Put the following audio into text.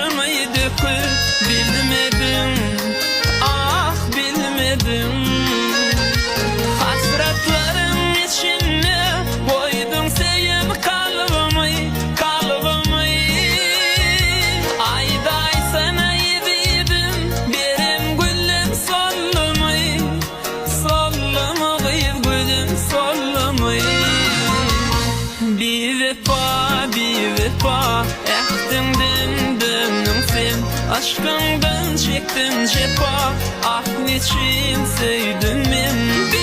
Gözyaşymy döküp bilmedim Ah bilmedim Hasratlaryň içinde goýduň söýen kalbymy, kalbymy Aýdaýsana ezizim, beren güllem soldumy, soldumy gyz gülüm soldumy Biwepa, biwepa, ähdiňden döndüň sen, Aşkyňdan çekdim jepa, ah neçün söýdüm men.